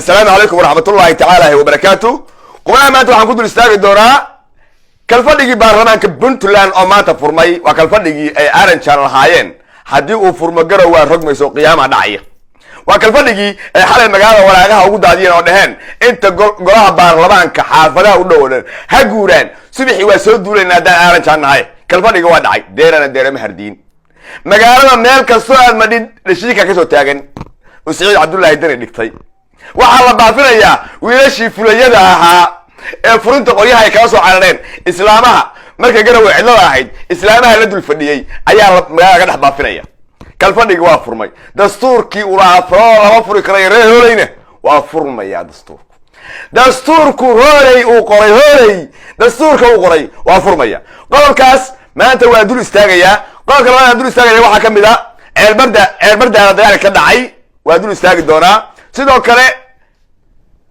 Asalaamu calaykum waraxmatullaahi tacaala wabarakaatu. Qubnaha maanta waxaan ku dul istaagi doonaa kalfadhigii baarlamaanka Puntland oo maanta furmay. Waa kalfadhigii ay Aranjan lahaayeen, haddii uu furmo Garow waa rogmayso, qiyaama dhacaya. Waa kalfadhigii ay xalay magaalada waraaqaha ugu daadiyeen oo dheheen inta golaha baarlamaanka xaafadaha u dhow oo dhan ha guuraan, subaxii waa soo duulayna haddaan Aranjan nahay. Kalfadhiga waa dhacay, deerana deerama hardiin. Magaalada meel kastoo aad madhid dhashiika kasoo taagan oo Siciid Cabdullaahi Dani dhigtay. Waxaa la baafinayaa wiilashii fulayada ahaa ee furinta qoryaha ay kala soo carareen islaamaha. Marka Garowe cidlada ahayd, islaamaha la dul fadhiyey ayaa magaalada ka dhex baafinaya. Kalfadhigi waa furmay. Dastuurkii ulahaa faroo lama furi karayo reer Hooleyna waa furmayaa. Dastuurku Hooley uu qoray, Hooley dastuurka uu qoray waa furmaya. Qodobkaas maanta waa dul istaagayaa. Qodobka labaad aan dul istaagaya waxaa ka mid a Ceelbarda, Ceelbardaana dagaal ka dhacay, waa dul istaagi doonaa. Sidoo kale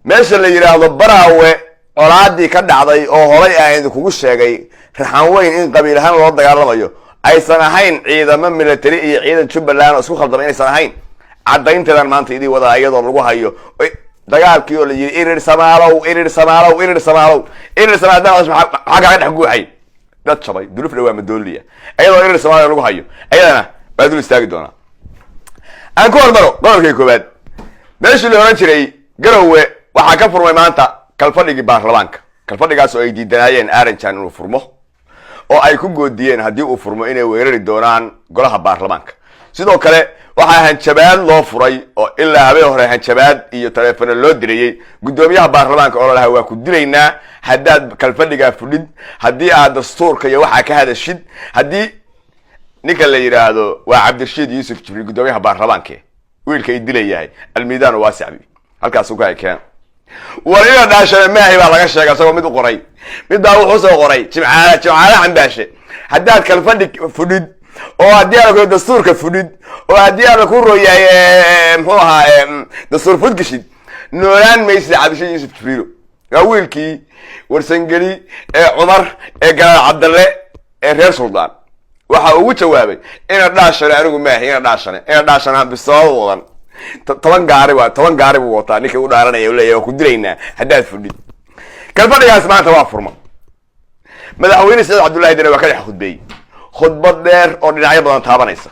meesha la yidhaahdo Baraawe colaadii ka dhacday oo horay aan idinkugu sheegay Raxan Weyn in qabiil ahaan loo dagaalamayo, aysan ahayn ciidamo military iyo ciidan Jubbaland oo isku khaldamay inaysan ahayn, caddaynteedan maanta idii wadaa, iyadoo lagu hayo dagaalkii oo la yidhi Irir Samaalow, Irir Samaalow, Irir Samaalow, Irir Samaalow. Maxaa kaaga dhex guuxay? Dad jabay dulufna waa madooliya, iyadoo Irir Samaalow lagu hayo, ayadana waa dul istaagi doonaa. Aan ku hormaro qodobkii koowaad. Meeshii la ohan jiray Garowe waxaa ka furmay maanta kalfadhigii baarlamaanka, kalfadhigaas oo ay diidanaayeen Aranjan inuu furmo, oo ay ku goodiyeen haddii uu furmo inay weerari doonaan golaha baarlamaanka. Sidoo kale waxaa hanjabaad loo furay oo ilaa habeen hore hanjabaad iyo taleefono loo dirayey guddoomiyaha baarlamaanka oo lalahaa waa ku dilaynaa haddaad kalfadhigaa fudhid, haddii aad dastuurka iyo waxaa ka hadashid. Haddii ninka la yidhaahdo waa Cabdirashiid Yuusuf Jibriil, guddoomiyaha baarlamaanke, wiilka ay dilayahay almiidaan waasicbi halkaasu ka keen. War ina dhaashane maahi baa laga sheegay isagoo mid u qoray, mid baa wuxuu soo qoray Jimcaale, Jimcaale Cambaashe, haddaad kalfadhi fudhid oo haddii aad dastuurka fudhid oo haddii aada ku royahay, muxuu ahaa, dastuur fudgashid, noolaan maysid. Cabdishiid Yuusuf Jibriilo waa wiilkii Warsangeli ee Cumar ee Galaal Cabdalle ee reer Suldaan. Waxa ugu jawaabay ina dhaashane anigu maahi, ina dhaashane, ina dhaashana bisood wadan 10 gaari, waa 10 gaari buu wataa ninka u dhaaranaya, leeyahay waa ku dilaynaa haddaad fudhid. Kalfadhigaas maanta waa furma. Madaxweyne Saciid Cabdullahi Dene waa ka dhex khudbeeyey khudbad dheer oo dhinacyo badan taabanaysa.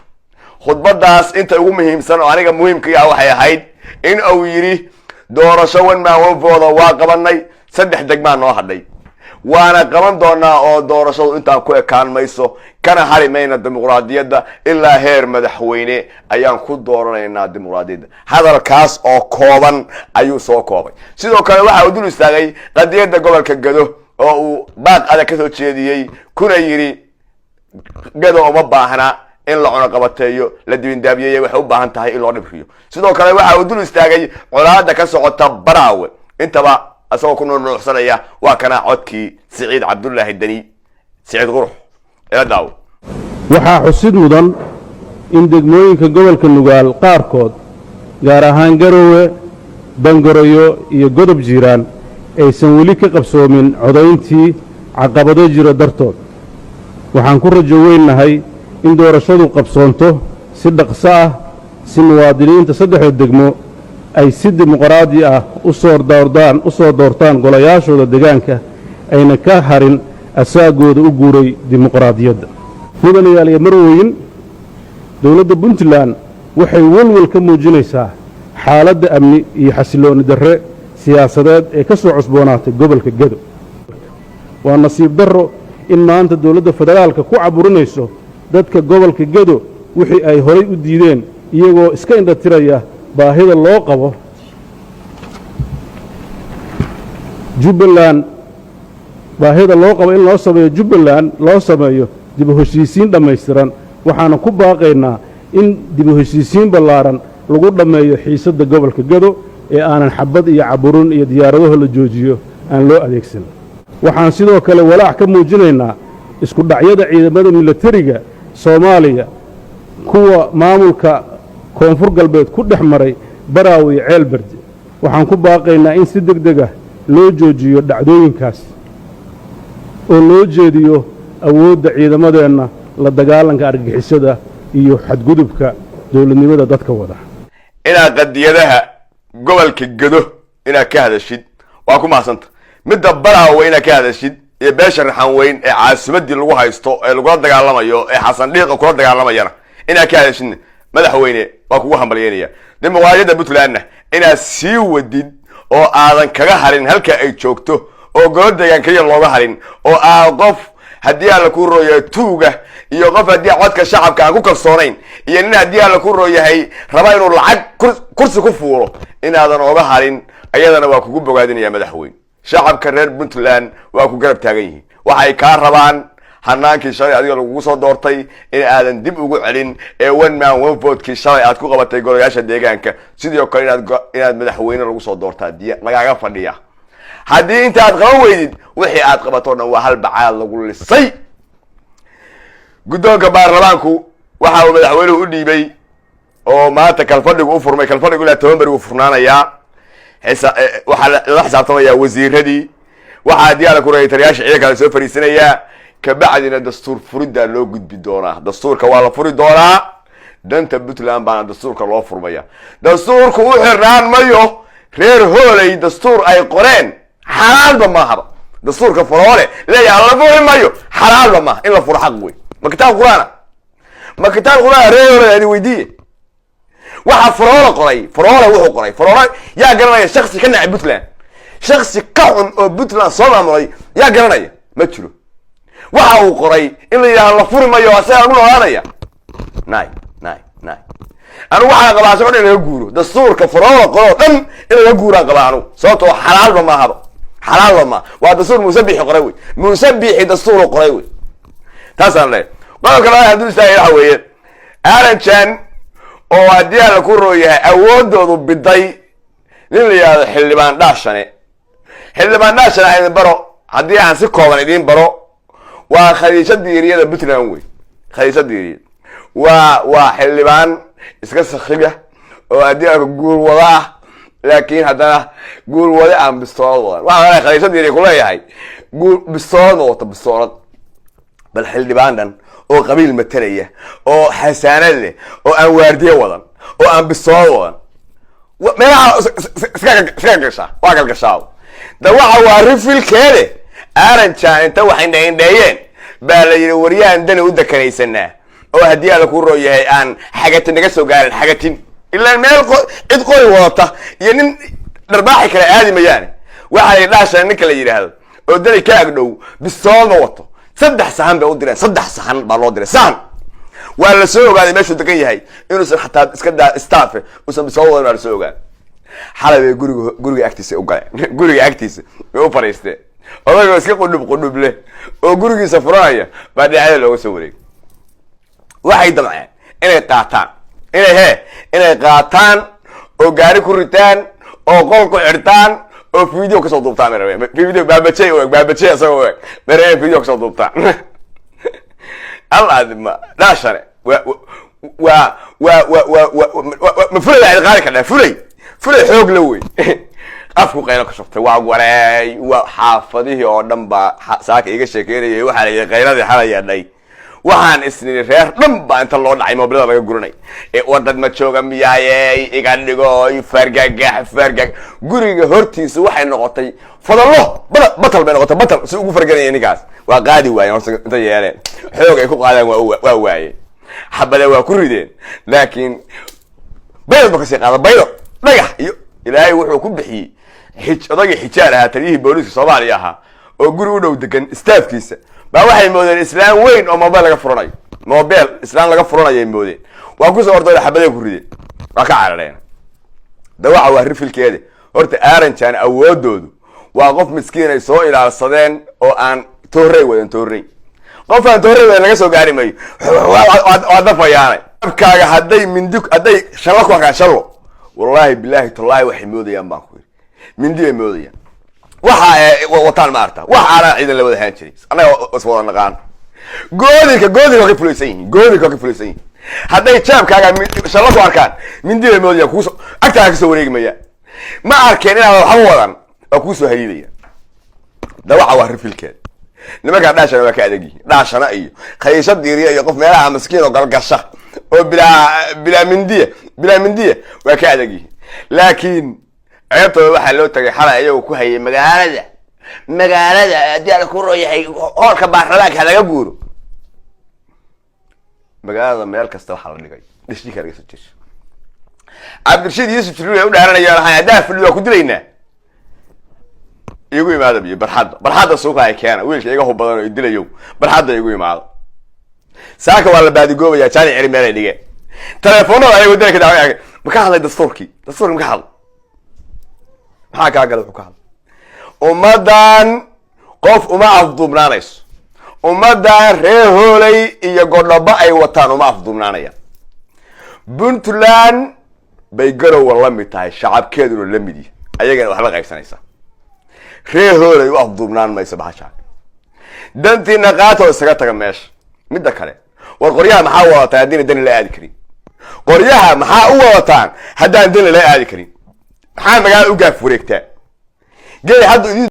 Khudbadaas inta ugu muhiimsan oo aniga muhiimkii ah waxay ahayd in uu yidhi doorasho one man one vote waa qabanay, 3 degmaa noo hadhay, waana qaban doonaa oo doorashadu intaan ku ekaan mayso, kana hari mayna dimuqraadiyadda, ilaa heer madaxweyne ayaan ku dooranaynaa dimuqraadiyadda. Hadalkaas oo kooban ayuu soo koobay. Sidoo kale waxa uu dul istaagay qadiyadda gobolka Gado oo uu baaq adag kasoo jeediyey, kuna yidhi Gado uma baahna in la cunoqabateeyo, la dibindaabiyeeye, waxay u baahan tahay in loo dhibriyo. Sidoo kale waxa uu dul istaagay colaada ka socota Baraawe. Intaba isagoo ku nuunuucsanaya waa kana codkii Siciid Cabdullaahi Deni, Siciid Qurux, ila daawo. Waxaa xusid mudan in degmooyinka gobolka Nugaal qaarkood, gaar ahaan Garowe, Dangorayo iyo Godob Jiiraan, aysan weli ka qabsoomin codayntii caqabado jira dartood. Waxaan ku rajo weynnahay in doorashadu qabsoonto si dhaqso ah, si muwaadiniinta saddexda degmo ay si dimuqraadi ah u soo doortaan golayaashooda degaanka, ayna ka harin asaagooda u guuray dimuqraadiyadda. Mudanayaal iyo marweyn, dowladda Puntland waxay welwel ka muujinaysaa xaaladda amni iyo xasillooni darre siyaasadeed ee ka soo cusboonaatay gobolka Gedo. Waa nasiib darro in maanta dowladda federaalka ku caburinayso dadka gobolka Gedo wixii ay horay u diideen, iyagoo iska indhatiraya baahida loo qabo Jubbaland, baahida loo qabo in loo sameeyo Jubbaland, loo sameeyo dib u heshiisiin dhammaystiran. Waxaana ku baaqaynaa in dib u heshiisiin ballaaran lagu dhammeeyo xiisadda gobolka Gedo ee aanan xabad iyo caburin iyo diyaaradaho la joojiyo aan loo adeegsan. Waxaan sidoo kale walaac ka muujinaynaa isku dhacyada ciidamada milatariga Soomaaliya kuwa maamulka Koonfur Galbeed ku dhex maray Baraawe iyo Ceelberde. Waxaan ku baaqaynaa in si deg deg ah loo joojiyo dhacdooyinkaas oo loo jeediyo awoodda ciidamadeenna la dagaalanka argagixisada iyo xadgudubka dowladnimada dadka wada. Inaa qadiyadaha gobolka Gedo Inaad ka hadashid waa ku mahadsanta. Midda Baraawe inaad ka hadashid iyo beesha Raxan Weyn ee caasimadii lagu haysto ee lagula dagaalamayo ee Xasan Dhiiqa kula dagaalamayana inaad ka hadashidna, madaxweyne, waa kugu hambalyeynaya. Dimuqraadiyadda Puntlandna inaad sii wadid oo aadan kaga harin halka ay joogto oo golo deegaan keliya looga harin, oo aa qof haddii alla ku rooyahay tuuga iyo qof haddii codka shacabka aan ku kalsoonayn iyo nin haddii alla ku rooyahay raba inuu lacag kursi ku fuulo inaadan oga harin, ayadana waa kugu bogaadinaya, madaxweyne. Shacabka reer Puntland waa ku garab taagan yihiin. Waxay kaa rabaan hanaankii shalay adiga lagugu soo doortay in aadan dib ugu celin ee one man one vote-kii shalay aad ku qabatay golayaasha deegaanka, sidoo kale inaad madaxweyne lagu soo doortaa diya lagaaga fadhiya. Haddii inta aad qaban weydid, wixii aad qabato o dhan waa hal bacaad lagu lisay. Guddoonka baarlamaanku waxa uu madaxweynuhu u dhiibay oo maanta kalfadhigu u furmay. Kalfadhigu ilaa 10 beri uu furnaanayaa. Waxaa lala xisaabtamayaa wasiiradii, waxaa diyaala ku taliyaasha ciidanka la soo fariisanayaa. Kabacdina dastuur furiddaa loo gudbi doonaa. Dastuurka waa la furi doonaa. Danta Puntland baana dastuurka loo furmaya. Dastuurku u xirnaan mayo reer Hooley. Dastuur ay qoreen xalaalba maahaba. Dastuurka Faroole leeyaha la furi mayo, xalaalba maaha. In la furo xaq wey. Ma kitaab Qur-aana? Ma kitaab Qur-aan reer Hooley ani weydiiye? Waxa Faroole qoray, Faroole wuxuu qoray, Faroole yaa garanaya? Shaksi ka nacay Puntland, shaksi ka xun oo Puntland soo maamulay yaa garanaya? Ma jiro. Waxa uu qoray in la yidhahdo la furi mayo, asaga lagu noolaanaya. Nay, nay, nay, anigu waxaa qabaa asagoo dhan in laga guuro. Dastuurka Faroole qoroo dhan in laga guuraan qabaa anugu, sababtoo xalaalba maahaba, xalaalba maaha. Waa dastuur Muuse Biixi qoray wey. Muuse Biixi dastuuru qoray wey. Taasaan leeyahay. Qodobka labaad hadduu istaagay waxa weeye Aranjan oo haddii alla ku rooyahay awoodoodu biday nin la yidhahdo Xildhibaan Dhaashane. Xildhibaan Dhaashane aan idin baro, haddii aan si kooban idiin baro, waa Khadiijo Diiriyada Puntland wey. Khadiijo Diiriya waa xildhibaan iska sakhiga oo haddii aan guul wada ah, laakiin haddana guul wade aan bistoolad wadan. Waxaan leeyahay Khadiijo Diiriya kuleeyahay guul bistoolad ma wato, bistoolad. Bal xildhibaan dhan oo qabiil matalaya oo xasaanad leh oo aan waardiye wadan oo aan bistoolad wadan, meelaha iska galgashaa, waa galgashaa. Da waxa waa rifilkeede Aranjan inta wax indhe indheeyeen baa la yidhi waryahan dani u dekanaysanaa oo haddii alla ku roo yahay aan xagatin naga soo gaarin. Xagatin ilaan meel cid qori wadata iyo nin dharbaaxi kale aadi mayaane. Waxaa la yidhi Dhaashan ninka la yidhaahdo oo dani ka agdhow bistoolad ma wato. Saddex sahan bay u direen, saddex sahan baa loo diray. Sahan waa la soo ogaaday meeshuu degan yahay inuusan xataa iska daa staffe uusan bistoolad wadan. Waa la soo ogaaday. Xalay bay guriga agtiisa u galeen, guriga agtiisa bay u fadhiisteen. Odagoo iska qudhub qudhub leh oo gurigiisa furanaya baa dhinacyada looga soo wareegay. Waxay damceen inay qaataan, inay qaataan oo gaari ku ritaan oo qol ku xirtaan oo video kasoo duubtaan bay rabeen. Video baabajey u eg, baabajey isagoo u eg bay rabeen video kasoo duubtaan. Al Dhaashane waa waa waa waa waa waa ma fulay baa qaadi kardhaa. Fulay, fulay xoog la wey. Afku qaylo ka shubtay, waa wareey. Waa xaafadihii oo dhan baa saaka iga sheekeynayay. Waxaa la yidhi qayladii xalay yeedhay, waxaan isniri reer dhan baa inta loo dhacay moobilada laga guranay. Wadad ma jooga miyaayey? Iga dhigo fargagax, fargag. Guriga hortiisa waxay noqotay fadallo bada batal bay noqotay, batal si ugu farganaya ninkaas. Waa qaadi waayeen horta. Inta yeeleen xoog ay ku qaadaan waa waayeen, xabade waa ku rideen, laakiin baydad ba kasii qaada, baydo dhagax iyo Ilaahay wuxuu ku bixiyey odagii Xijaar ahaa, taliyihii booliiska Soomaaliya ahaa oo guri u dhow degan, staafkiisa baa waxay moodeen islaan weyn oo mobile laga furanayo. Mobile islaan laga furanayay moodeen. Waa kusoo ordoy, xabaday ku rideen, waa ka carareen. Dawaca waa rifilkeeda. Horta Aranjan awoodoodu waa qof miskiin ay soo ilaalsadeen oo aan toorey wadan. Toorey, qof aan toorey wadan laga soo gaari mayo, waa dafayaanay. Afkaaga hadday mindi, hadday shallo ku arkaan shallo, wallaahi, bilaahi, tallaahi, waxay moodayaan baan ku yidhi mindi bay moodayaan. Waxa wataan ma arta? Wax aanaa ciidan la wada ahaan jiray, annaga is wada naqaan. Goodinka, goodinka waa ka fulaysan yihiin, goodinka waa ka fulaysan yihiin. Hadday jaabkaaga shallo ku arkaan, mindi bay moodayaan. Kuusoo agtaaga kasoo wareegi mayaan. Ma arkeen inaad waxba wadan, waa kuusoo haliidaya. Dawaca waa rifilkeed. Nimankaa Dhaashana waa ka adag yihiin. Dhaashana iyo Khayisho Diiriya iyo qof meelaha maskiin oo galgasha oo bilaa mindiya, bilaa mindiya waa ka adag yihiin, laakiin Ceebtooda waxaa loo tagay xalay ayagoo ku hayay magaalada haddii ala ku rooyahay hoolka baarlamaanka halaga guuro. Magaalada meel kasta waxaa la dhigay dhishika laga soo jeesho. Cabdirashiid Yuusuf Jibriil ay u dhaaranayaan ahay, haddaa fadhi waa ku dilaynaa. Igu imaada biyo barxadda suuqa ay keena wiilka iga hub badan oo idilayo, barxadda igu imaado. Saaka waa la baadigoobayaa. Jaani ceri meel ay dhigeen telefoonada ayago dila ka daawa. Ma ka hadlay dastuurkii? Dastuurki ma ka hadlay? Maxaa kaa gala? Wuxuu ka hadlay, ummaddan qof uma afduubnaanayso. Ummaddan reer Hooley iyo Godhobo ay wataan uma afduubnaanayaan. Puntland bay Garowa la mid tahay, shacabkeeduna la mid yahay, ayagana waxba qaybsanaysa. Reer Hooley u afduubnaan mayso bahashaan. Dantiina qaatoo isaga taga meesha. Midda kale, war qoryaha maxaa u wadataan haddiina dani la aadi karin? Qoryaha maxaa u wadataan haddaan dani la aadi karin? Maxaa magaala u gaaf wareegtaa? Gey hadda idin.